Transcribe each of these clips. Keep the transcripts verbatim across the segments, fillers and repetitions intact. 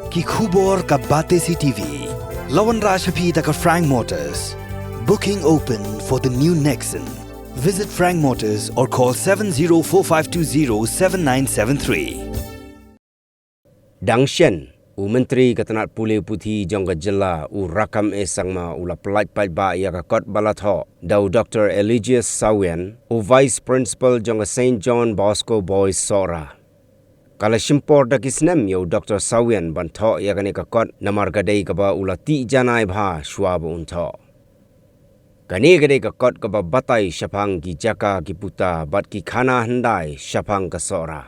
Ki khubor ka Batesi T V. La wanrah sha phi da ka Frank Motors. Booking open for the new Nexon. Visit Frank Motors or call seven zero four five two zero seven nine seven three. Dang shen, u Myntri ka tnat pule puthi jong ka jylla u Rakkam A Sangma u la pyllait paidbah ïa ka kot ba la thoh da u Doctor Eligius Sawian, u Vice Principal jong ka Saint John Bosco Boys Sohra. Ka la shim por da ki snem ïa u Doctor Sawian ban thoh ïa kane ka kot namar ka dei kaba u la tih janai bha shuwa ba un thoh. Kane ka dei ka kot kaba batai shaphang ki jaka ki puta bad ki khana hyndai shaphang ka Sohra.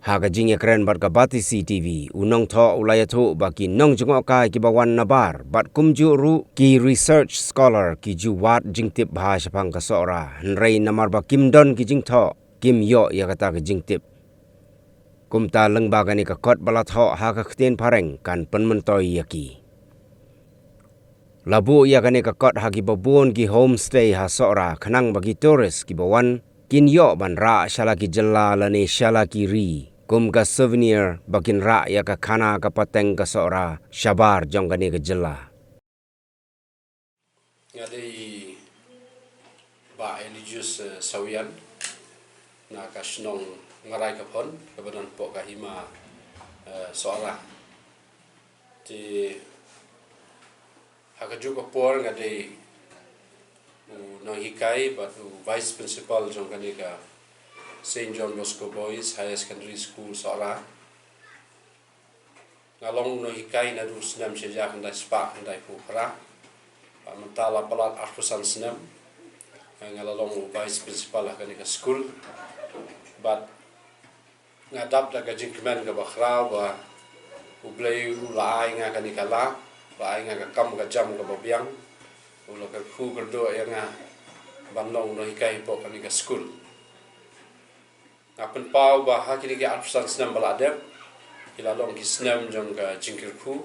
Ha ka jingïakren bad ka Batesi T V, u nongthoh u la ïathuh ba ki nongjngohkai kiba wan nabar bad kumjuh ruh ki research scholar ki ju wad jingtip bha shaphang ka Sohra, hynrei namar ba kim don ki jingthoh, kim ïoh ïa kata ka jingtip. Kumta lyngba kane ka kot ba la thoh ha ka ktien phareng kan pynmyntoi ïa ki. La buh ïa kane ka kot ha kiba bun ki homestay ha Sohra khnang ba ki tourist kiba wan kin ïoh ban rah sha la ki jylla lane sha la ki ri kum ka souvenir ba kin rah ïa ka khana ka pateng ka Sohra shabar jong kane ka jylla. Nga dei Bah Eligius, eh, Sawian na ka shnong Ngarai Kaphon kaba don hapoh ka hima, eh, Sohra. Te ha kajuh ka por nga dei u nonghikai bad u vice principal jong kane ka Saint John Bosco Boys Higher Secondary School Sohra. Nga long u nonghikai naduh u snem shi hajar khyndai spah khyndaiphew phra. Bad mynta la palat arphew san snem. Nga la long u vice principal ha kane ka skul. Bad nga dap da ka jingkmen kaba khraw ba U Blei u la ai nga kane ka lad, u la ai nga ka kam ka jam kaba biang, u la kyrkhu kyrdoh ïa nga ban long u nonghikai hapoh kane ka skul. Nga pynpaw ba ha kine ki arphew san snem ba la dep, ki la long ki snem jong ka jingkyrkhu,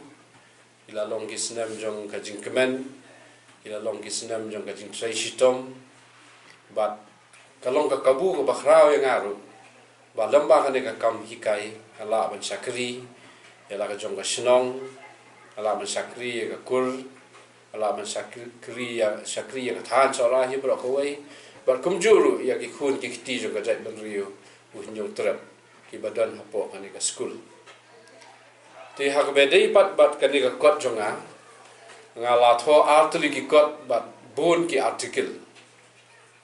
ki la long ki snem jong ka jingkmen, ki la long ki snem jong ka jingtrei shitom. Bad ka long ka kabu kaba khraw ïa nga ruh ba lem bad kane ka kam hikai nga lah ban shakri ïa la ka jong ka shnong, nga lah ban shakri ïa ka kur, nga lah ban shakri ïa, shakri ïa ka thaiñ Sohra hi baroh kawei. Bad kumjuh ruh ïa ki khun ki kti jong ka jaitbynriew u Hynñiewtrep kiba don hapoh kane ka skul. Te ha kaba dei pat bad kane ka kot jong nga, nga la thoh artylli ki kot bad bun ki article.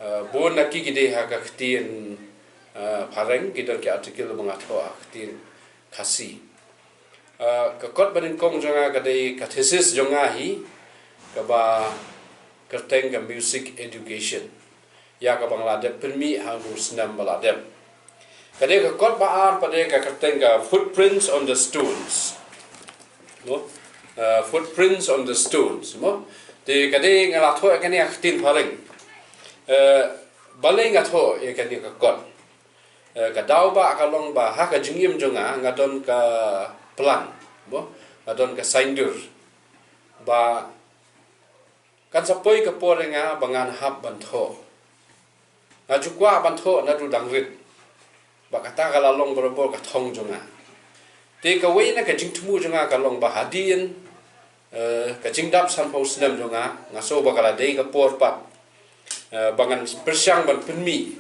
Eh, bun na ki ki dei ha ka ktien, eh, phareng, ki don ki article ba nga thoh ha ka ktien Khasi. Eh, ka kot banyngkong jong nga ka dei ka thesis jong nga hi, kaba kyrteng ka music education. Ïa kaba nga la dep pynmih ha u snem ba la dep. Ka dei ka kot ba ar pat dei ka kyrteng ka Footprints on the Stones. No? Uh, Footprints on the Stones, mo? Te ka dei nga la thoh ïa kane ha ka ktien phareng. Uh, balei nga thoh ïa kane ka kot? Uh, ka daw ba ka long ba ha ka jingim jong nga nga don ka plan, mo? Nga don ka saindur ba kan sa poi ka por ïa nga ba ngan hap ban thoh. Nga ju kwah ban thoh naduh dang rit. Ba kata ka la long barabor ka thong jong nga. Te kawei na ka jingthmu jong nga ka long ba hadien, eh, ka jingdap sanphew snem jong nga, nga sngew ba ka la dei ka por pat, eh, ba ngan pyrshang ban pynmih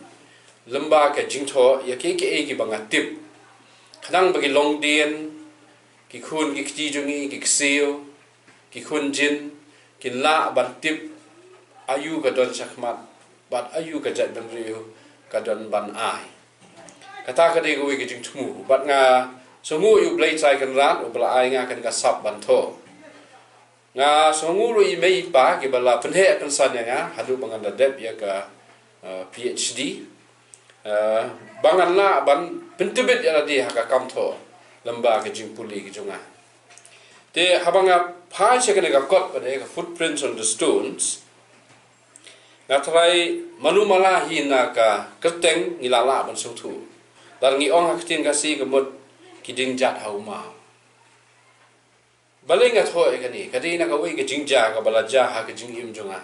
lem bad ka jingthoh ïa kiei kiei kiba nga tip. Khnang ba ki longdien, ki khun ki kti jong ngi, ki ksiew, ki khun jin, kin lah ban tip aïu ka don shakhmat bad aïu ka jaitbynriew ka don ban ai. Kata ka dei kawei ka jingthmu bad nga sngewnguh ïa U Blei Trai Kynrad uba la ai nga kane ka sap ban thoh. Nga sngewnguh ruh ïa i mei i pa kiba la pynheh pynsan ïa nga haduh ba ngan da dep ïa ka, eh, P H D. Eh, ba ngan lah ban pyntbit ïa lade ha ka kam thoh lem bad ka jingpule ka jong nga. Te haba nga phai sha kane ka kot ba dei ka Footprints on the Stones, nga tharai mano mala hi na ka kyrteng ngi lah lah ban sngewthuh. Lada ngi ong ha ka ktien Khasi ka mut ki dienjat ha u maw. Balei nga thoh ïa kane? Ka dei na kawei ka jingjia kaba la jia ha ka jingim jong nga.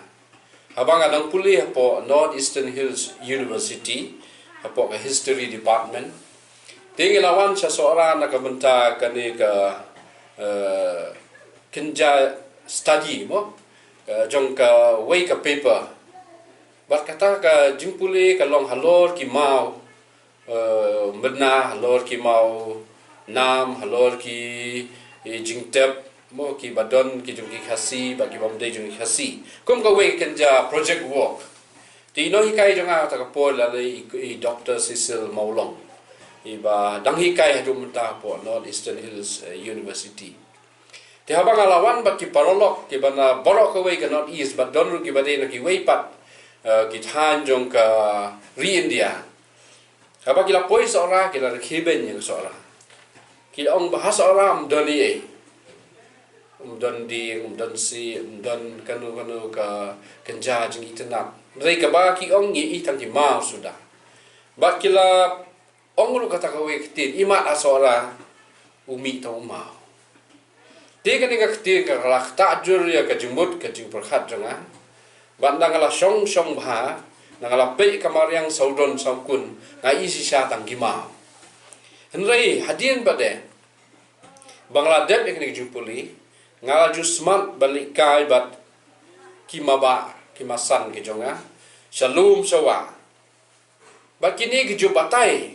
Haba nga dang pule hapoh North Eastern Hills University, hapoh ka History Department, Te ngi la wan sha Sohra na ka bynta kane ka, eh, kynja study mo, eh, jong kawei ka paper. Bad kata ka jingpule ka long halor ki maw, eh, mynna, halor ki maw nam, halor ki, eh, jingtep mo, ki ba don ki jong ki Khasi bad ki bym dei jong ki Khasi. Kum kawei ka kynja project work. Te i nonghikai jong nga ta ka por la i, i Doctor Cecil Mawlong, i ba dang hikai haduh mynta hapoh North Eastern Hills, eh, University. Te haba nga la wan bad ki paralok ki ba na baroh kawei ka North East, bad don ruh ki ba dei na kiwei pat, eh, ki thaiñ jong ka ri India. Haba ki la poi Sohra, ki la rkhie beiñ ïa ka Sohra. Ki la ong ba ha Sohra ym don ei ei. Ym don dieng, ym don siej, ym don kano kano ka kynja jingitynnad. Hynrei kaba ki ong, ngi ïohi tang ki maw suda. Bad ki la ong ruh kata kawei ka ktien, imat ha Sohra u mih tang u maw. Te kane ka ktien ka la ktah jur ïa ka jingmut ka jingpyrkhat jong nga. Bad nga la shong shong bha, nga la peit ka mariang sawdong sawkun, nga ïohi shisha tang ki maw. Hynrei hadien pat de ba nga la dep ïa kane ka jingpule, nga la ju smat ban leit kai bad ki mabah ki masan ki jong nga sha lum sha wah. Bad kine ki ju batai,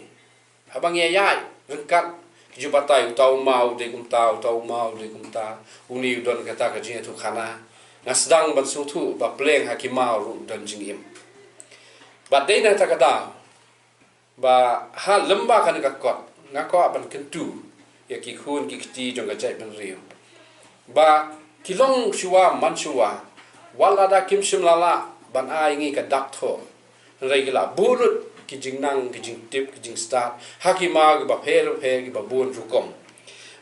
haba ngi ïaid ryngkat, ki ju batai, uta u maw u dei kumta, uta u maw u dei kumta, une u don kata ka jingïathuhkhana. Nga sdang ban sngewthuh ba pleng ha ki maw ruh don jingim. Bad dei na kata ka daw ba ha lem bad kane ka kot nga kwah ban kyntu ïa ki khun ki kti jong ka jaitbynriew ba ki long shuwa man shuwa, wat lada kim shym la lah ban ai ngi ka dak thoh, hynrei ki la buh lut ki jingnang, ki jingtip, ki jingstad ha ki maw ki bapher bapher, ki babun rukom.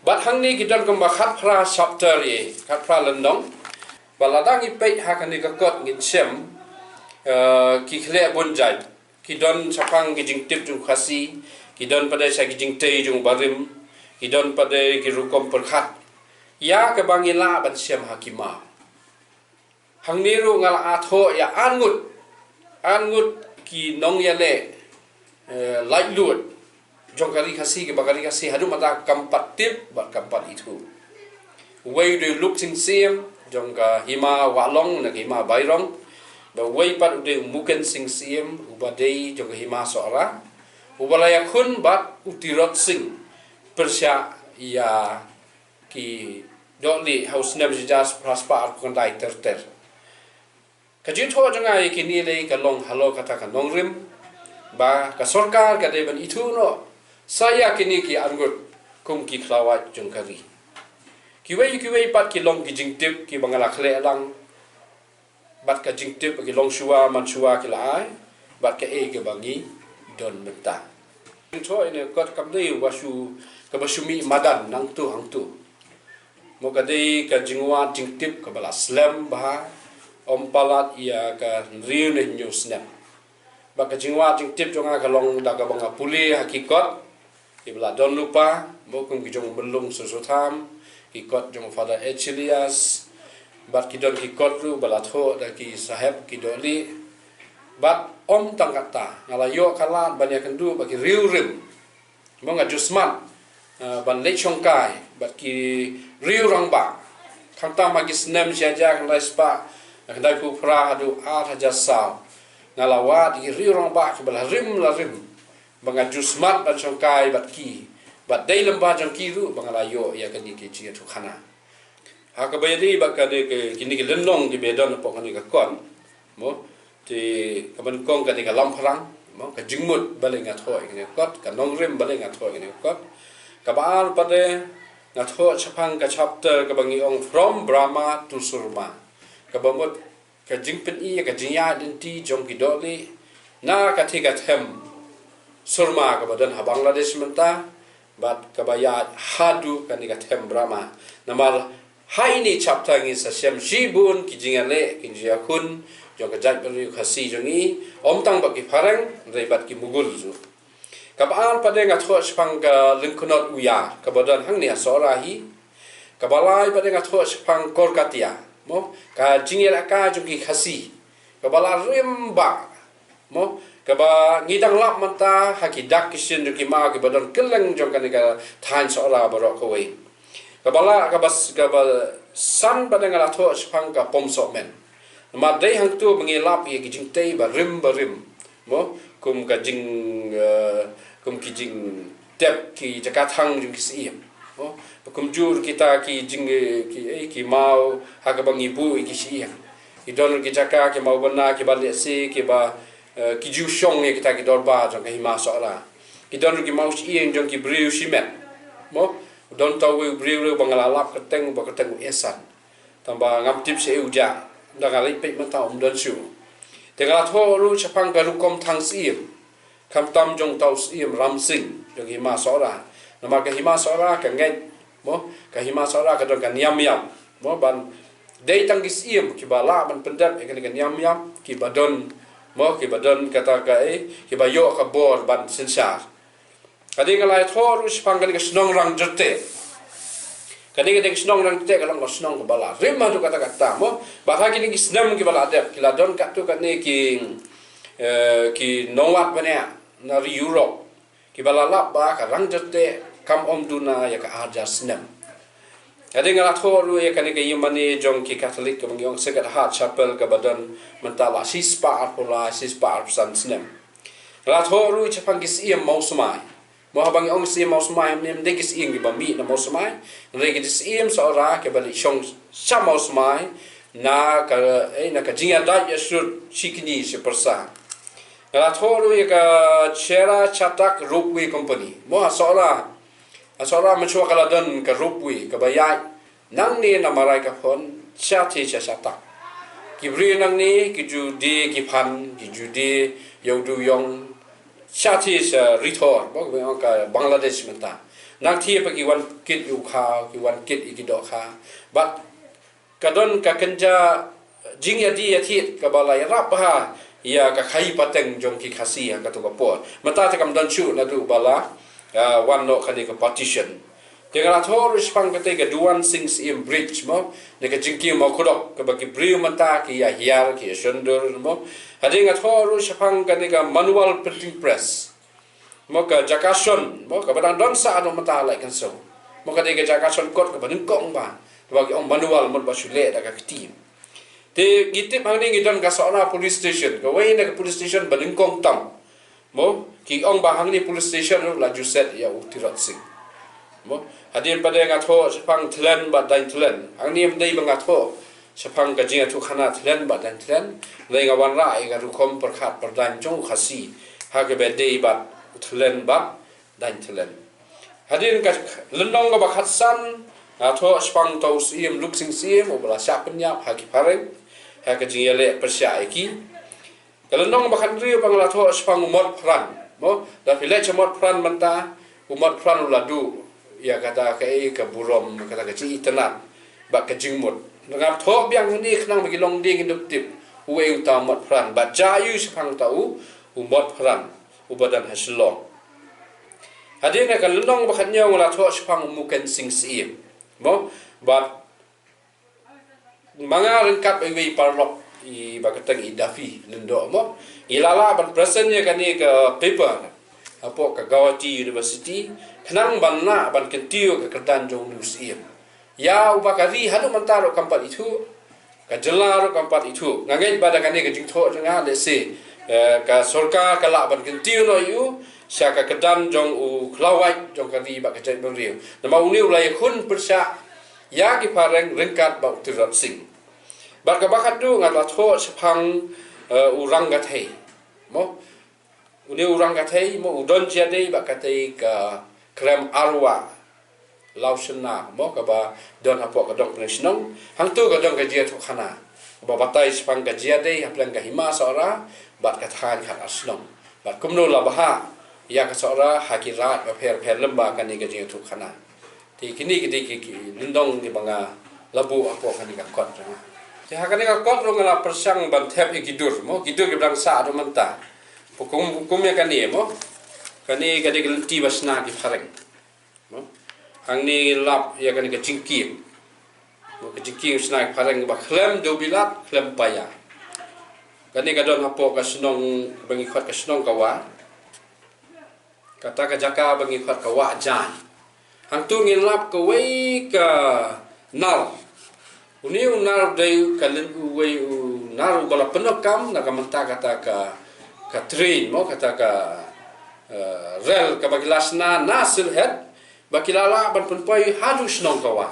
Bad hangne ki don kumba khatphra chapter, ïa khatphra lynnong. Bad lada ngi peit ha kane ka kot ngin shem, eh, ki khleh bun jait. Ki don shaphang ki jingtip jong u Khasi, ki don pat de sha ki jingtei jong u barim, ki don pat de ki rukom pyrkhat ïa kaba ngi lah ban shem ha ki maw. Hangne ruh nga la thoh ïa ar ngut, ar ngut ki nongïaleh, eh, laitluid jong ka ri Khasi, kaba ka ri Khasi haduh mynta kam pat tip bad kam pat ithuh. Uwei u dei u Luk Sing Syiem jong ka hima Wahlong ne ka hima Bairong. Bad uwei pat u dei u Muken Sing Syiem uba dei jong ka hima Sohra, uba la ïakhun bad u Tirot Sing pyrshah ïa ki dohlieh ha u snem shi hajar phra spah arphew khyndai ter ter. Ka jingthoh jong nga ïa kine lei ka long halor kata ka nongrim ba ka sorkar ka dei ban ithuh noh sa ïa kine ki ar ngut kum ki khlawait jong ka ri. Kiwei kiwei pat ki long ki jingtip kiba nga la khleh lang bad ka jingtip ba ki long shuwa man shuwa ki la ai bad kaei kaba ngi don mynta. Jingthoh ïa kane ka kot kam dei ba shu, kaba shu mih madan nangtu hangtu. Mo, ka dei ka jingwad jingtip kaba la slem bha, ym palat ïa ka hynriew ne hynñiew snem. Bad ka jingwad jingtip jong nga ka long da kaba nga pule ha ki kot kiba la don lypa, mo, kum ki jong u Myllung Soso Tham, ki kot jong u Father Achilles, bad ki don ki kot ruh ba la thoh da ki saheb ki dohlieh. Bad ym tang kata, nga la ïoh ka lad ban ïakynduh bad ki riew rim. Mo, nga ju smat, eh, ban leit shongkai bad ki riew rangbah. Khamtam ha ki snem shi hajar khyndai spah khyndai phew phra haduh ar hajar saw, nga la wad ïa ki riew rangbah kiba la rim la rim ba nga ju smat ban shongkai bad ki, bad dei lem bad jong ki ruh ba nga la ïoh ïa kane ka jingïathuhkhana. Ha kaba ïadei bad kane ka, kine ki lynnong kiba don hapoh kane ka kot, mo, te kaba nyngkong kane ka lamphrang, mo, ka jingmut balei nga thoh ïa kane ka kot, ka nongrim balei nga thoh ïa kane ka kot. Kaba ar pat de nga thoh shaphang ka chapter kaba ngi ong From Burma to Surma, kaba mut ka jingpyni ïa ka jingïaid lynti jong ki dohlieh na katei ka them Surma kaba don ha Bangladesh mynta bad kaba ïaid haduh kane ka them Burma. Namar ha ine i chapter ngi sa shem shibun ki jingïaleh, ki jingïakhun jong ka jaitbynriew Khasi jong ngi, ym tang bad ki phareng hynrei bad ki Mughal ruh. Kaba ar pat de nga thoh shaphang ka lyngknot u Ïar kaba don hangne ha Sohra hi. Kaba lai pat de nga thoh shaphang Korkatia, mo, ka jingïalehkai jong ki Khasi kaba la rim bha, mo, Kaba ngi dang lap mynta ha ki dak ki shin jong ki maw kiba don kylleng jong kane ka thaiñ Sohra baroh kawei. Kaba la kaba, kaba san pat nga la thoh shaphang ka Pom Sohmen. Namar dei hangto ba ngi lap ïa ki jingtei barim barim, mo, kum ka jing, eh, kum ki jingtep ki jaka thang jong ki syiem, mo. Kumjuh kita ki jing, eh, ki, eh, ki maw ha kaba ngi buh ïa ki shyieng. Ki don ki jaka ki maw bana kiba lehse kiba, eh, ki ju shong ïa kita ki dorbar jong ka hima Sohra. Ki don ki maw shyieng jong ki briew shimet, mo. Don tang uwei u briew ruh ba nga la lap kyrteng, ba kyrteng u Esan. Tangba ngam tip shaei u jah, da nga leit peit mynta um don shuh. Te nga la thoh ruh shaphang ka rukom thang syiem, khamtam jong uta u Syiem Ramsing jong hima Sohra. Namar ka hima Sohra ka ngeit, mo, ka hima Sohra ka don ka niam ïap, mo, ban dei tang ki syiem kiba lah ban pyndep ïa kane ka niam ïap, kiba don, mo, kiba don kata ka, eh, kiba ïoh ka bor ban synshar. Ka dei nga la thoh ruh shaphang kane ka shnong Rangjyrteh. Kane ka dei ka shnong Rangjyrteh ka long ka shnong kaba la rim haduh katta katta, mo. Bad ha kine ki snem kiba la dep ki la don katto katne ki, eh, ki nongwad bniah na ri Europe kiba la lap ba ka Rangjyrteh kam ym duna ïa ka ar hajar snem. Ka dei nga la thoh ruh ïa kane ka ïingmane jong ki Katholik kaba ngi ong Sacred Heart Chapel kaba don mynta la shispah arphew lai, shispah arphew san snem. Nga la thoh ruh shaphang ki syiem Mawsmai. Mo, haba ngi ong ki syiem Mawsmai, ym dei ki syiem kiba mih na Mawsmai. Hynrei ki syiem Sohra kiba leit shong sha Mawsmai na ka, eh, na ka jingïadait ïasut shi kñi shi pyrsa. Nga la thoh ruh ïa ka Chera Chatak Ropeway Company, mo, ha Sohra. Ha Sohra mynshuwa ka la don ka ropeway kaba ïaid nangne na Maraikaphon sha te sha Chatak. Ki briew nangne ki ju die ki phan, ki ju die ïa u dewïong sha te sha Rithor, ba ka Bangladesh mynta. Nangta pat ki wan kit ïa u khaw, ki wan kit ïa ki dohkha. Bad ka don ka kynja jingïadie ïathied kaba la ïarap bha ïa ka khaïi pateng jong ki Khasi ha kato ka por. Mynta te kam don shuh naduh ba la, ah, wan noh kane ka partition. Te nga la thoh ruh shaphang katei ka Duwan Singh Syiem Bridge, mo, ne ka jingkieng Mawkdok kaba ki briew mynta ki ïa hiar ki ïa shondur, mo. Hadien nga thoh ruh shaphang kane ka Manual Printing Press, mo, ka jaka shon, mo, kaba dang don sah haduh mynta ha Laitkynsew. Mo, ka dei ka jaka shon kot kaba nyngkong bha, kaba ki ong Manual mut ba shu leh da ka kti. Te ngi tip hangne ngi don ka Sohra Police Station, kawei na ka police station ba nyngkong tam. Mo, ki ong ba hangne police station ruh la ju set ïa u Tirot Sing. Mo, hadien pat de nga thoh shaphang Thlen bad Daiñ Thlen. Hangne ym dei ba nga thoh shaphang ka jingïathuhkhana Thlen bad Daiñ Thlen. Hynrei nga wanrah ïa ka rukom pyrkhat pyrdaiñ jong u Khasi ha kaba dei bad u Thlen bad Daiñ Thlen. Hadien ka lynnong kaba khatsan nga thoh shaphang uta u Syiem Luksing Syiem uba la shah pynïap ha ki phareng ha ka jingïaleh pyrshah ïa ki. Ka lynnong ba khathynriew pat nga la thoh shaphang u Mot Phran. Mo, da phi leit sha Mot Phran mynta, u Mot Phran u la duh ïa kata kaei ka burom, kata ka jingitynnad bad ka jingmut. Nga thoh biang hangne khnang ba ki longdie kin ïoh tip uei uta u Mot Phran bad jia aiu shaphang uta u, u Mot Phran uba don ha Shillong. Hadien ka lynnong ba khathynñiew nga la thoh shaphang u Muken Singh Syiem. Mo, bad ma nga ryngkat bad iwei i paralok iba kyrteng i Daffy Lyngdoh, mo, ngi la lah ban present ïa kane ka paper hapoh ka Gauhati University khnang ban lah ban kyntiew ka kyrdan jong une u syiem. Ïa uba ka ri haduh mynta ruh kam pat ithuh, ka jylla ruh kam pat ithuh. Nga ngeit ba da kane ka jingthoh jong nga lehse, eh, ka sorkar ka lah ban kyntiew noh ïa u sha ka kyrdan jong u khlawait jong ka ri bad ka jaitbynriew. Namar une u la ïakhun pyrshah ïa ki phareng ryngkat bad u Tirot Sing. Bad kaba khatduh nga la thoh shaphang, eh, u Rangkathei. Mo, une u Rangkathei, mo, u don jia dei bad katei ka krem Arwah Lawshynnar, mo, kaba don hapoh ka Dong Pyneng Shnong. Hangto ka don ka jingïathuhkhana kaba batai shaphang ka jia dei hapdeng ka hima Sohra bad ka thaiñ Khadar Shnong. Bad kumno la bhah ïa ka Sohra ha ki raid bapher bapher lem bad kane ka jingïathuhkhana. Te kine ki dei ki, ki lynnong kiba nga la buh hapoh kane ka kot jong nga. Te ha kane ka kot ruh nga la pyrshang ban thep ïa ki dur, mo, ki dur kiba dang sah haduh mynta. Kum, kum ïa kane, mo. Kane ka dei ka lynti ba shna ki phareng. Mo, hangne lap ïa kane ka jingkieng. Mo, ka jingkieng shna ki phareng ba khlem dewbilat, khlem paia. Kane ka don hapoh ka shnong ba ngi khot ka shnong Kawa. Kata ka jaka ba ngi khot ka Wah Jaiñ. Hangtu ngi lap kawei ka nar. Une u nar dei ka lin uwei u nar uba la pyndonkam na ka mynta kata ka, ka train mo, kata ka, eh, rel kaba ki la shna na Sylhet, ba ki la lah ban pynpoi haduh shnong Kawa.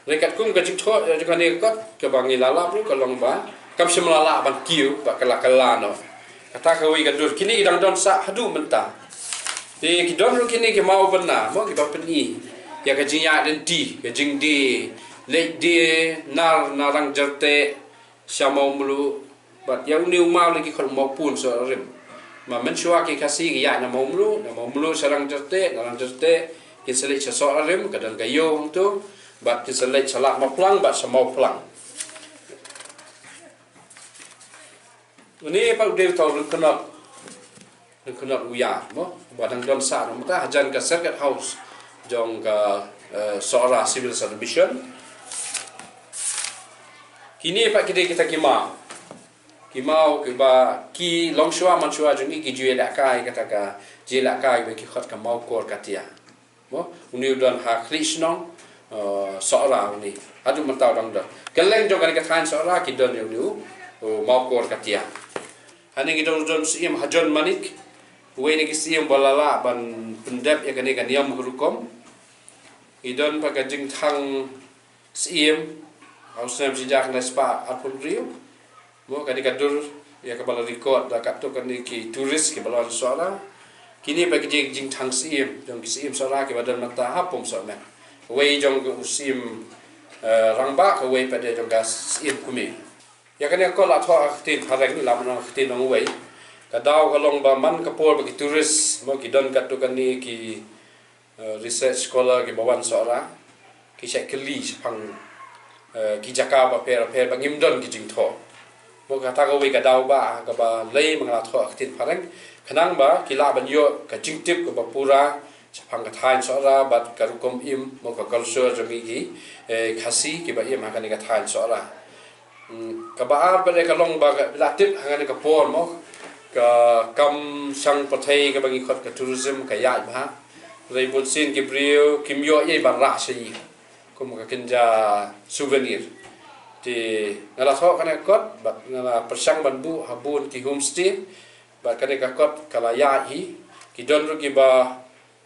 Hynrei katkum ka jingthoh, eh, jong kane ka kot, kaba ngi la lap ruh ka long ba kam shym la lah ban kiew, ba ka la kylla noh. Kata kawei ka dur, kine ki dang don sah haduh mynta. Te ki don ruh kine ki maw bynna mo, kiba pyni ïa ka jingïaid lynti, ka jingdie, leit die nar na Rangjarteh sha Mawmluh. Bad ïa une u maw lei ki khot Mawpun Sohrarim. Ma mynshuwa ki Khasi ki ïaid na Mawmluh, na Mawmluh sha Rangjarteh, na Rangjarteh kin sa leit sha Sohrarim, ka don ka ïew hangtu, bad kin sa leit sha Lad Mawphlang bad sha Mawphlang. Une pat u dei uta u ryngknot, ryngknot u ïa mo, ba dang don sah na mynta hajan ka circuit house jong ka, eh, Sohra Civil Subdivision. Kine pat ki dei kita ki maw, ki maw kiba ki longshuwa manshuwa jong ngi ki ju ïalehkai, kata ka jingïalehkai ba ki khot ka Mawkor Katia. Mo, une u don ha khlieh shnong, eh, Sohra une. Haduh mynta u dang don. Kylleng jong kane ka thaiñ Sohra ki don ïa une u, u Mawkor Katia. Hangne ki don, don Syiem Hajon Manik. Uwei na ki syiem ba la lah ban pyndep ïa kane ka niam ka rukom. Ki don pat ka jingthang Syiem ha u snem shi hajar khyndai spah arphew hynriew. Mo, kane ka dur ïa kaba la record da katto katne ki tourist kiba la wan Sohra. Kine pat ki jingthang Syiem jong ki Syiem Sohra kiba don mynta ha Pumsohmet. Uwei jong u Syiem, eh, Rangbah, uwei pat de jong ka Syiem Kmie. Ïa kane ka kot la thoh ha ka ktien phareng, la mano ha ka ktien nongwei. Ka daw ka long ba man ka por ba ki tourist mo, ki don katto katne ki, eh, research scholar kiba wan Sohra, ki shait kylli shaphang, eh, ki jaka bapher bapher ba ngim don ki jingthoh. Mo, kata kawei ka daw ba kaba lei ma nga la thoh ha ka ktien phareng, khnang ba ki lah ban ïoh ka jingtip kaba pura shaphang ka thaiñ Sohra bad ka rukom im mo, ka culture jong ngi ki, eh, Khasi kiba im ha kane ka thaiñ Sohra. Hmm, kaba ar pat de ka long ba ka, la tip ha kane ka por mo, ka kam shang pyrthei kaba ngi khot ka tourism ka ïaid bha. Hynrei bunsien ki briew kim ïoh ei ban rah sha i kum ka kynja souvenir. Te nga la thoh kane ka kot bad nga la pyrshang ban buh ha bun ki homestay. Bad kane ka kot ka la ïaid hi, ki don ruh kiba,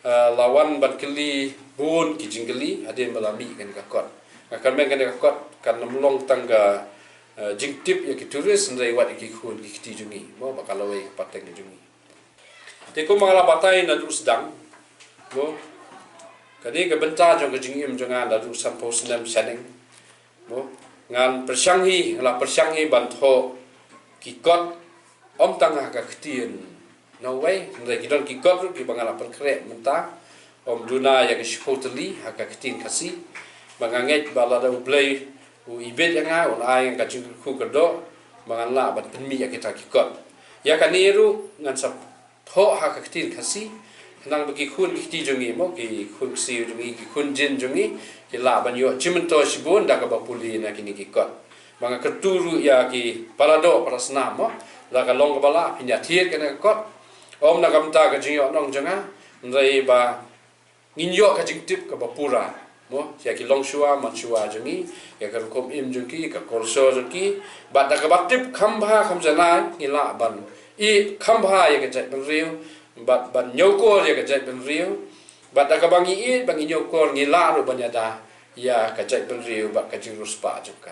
eh, la wan ban kylli bun ki jingkylli hadien ba la mih kane ka kot. Nga kyrmen kane ka kot kan ym long tang ka, eh, jingtip ïa ki tourist, hynrei wat ïa ki khun ki kti jong ngi mo, ba ka lawei ka pateng jong ngi. Te kumba nga la batai naduh sdang mo, kane ka bynta jong ka jingim jong nga naduh sanphew snem shaneng mo, ngan pyrshang hi, nga la pyrshang hi ban thoh ki kot, ym tang ha ka ktien nongwei, hynrei ki don ki kot ruh kiba nga la pynkhreh mynta, ym duna ïa ka shiphew tylli ha ka ktien Khasi, ba nga ngeit ba lada U Blei u ibit ïa nga, un ai nga ka jingkyrkhu kyrdoh ba ngan lah ban pynmih ïa kita ki kot. Ïa kane ruh ngan sa thoh ha ka ktien Khasi, khnang ba ki khun ki kti jong ngi mo, ki khun ksiew jong ngi, ki khun jin jong ngi, ki lah ban ïoh jingmyntoi shibun da kaba pule na kine ki kot. Ba nga kyrtu ruh ïa ki para doh para snam mo, la ka long kaba lah phin ïa thied kane ka kot. Ym na ka bynta ka jingïoh nong jong nga, hynrei ba ngin ïoh ka jingtip kaba pura mo, ïa ki longshuwa manshuwa jong ngi, ïa ka rukom im jong ki, ka culture jong ki. Bad da kaba tip kham bha kham janai, ngi lah ban ïeit kham bha ïa ka jaitbynriew, bad ban ñiewkor ïa ka jaitbynriew. Bad da kaba ngi ïeit bad ngi ñiewkor, ngi lah ruh ban ïada ïa ka jaitbynriew bad ka jingriewspah jong ka.